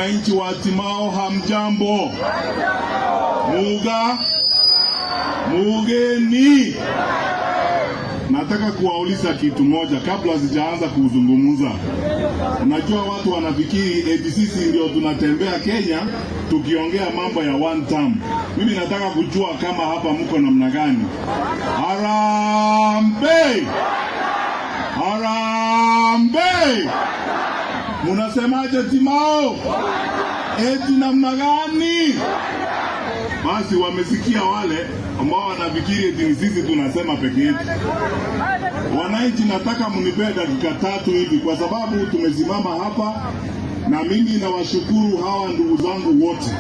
Wananchi wa Timau, hamjambo? Muga mugeni, nataka kuwauliza kitu moja kabla sijaanza kuzungumza. Unajua watu wanafikiri eti sisi ndio tunatembea Kenya tukiongea mambo ya one term. Mimi nataka kujua kama hapa mko namna gani? Harambee! Harambee! Munasemaje Timau? Eti namna gani? Basi wamesikia wale ambao wanafikiri eti ni sisi tunasema peke yetu. Wananchi, nataka mnipee dakika 3 hivi, kwa sababu tumesimama hapa na mimi nawashukuru hawa ndugu zangu wote.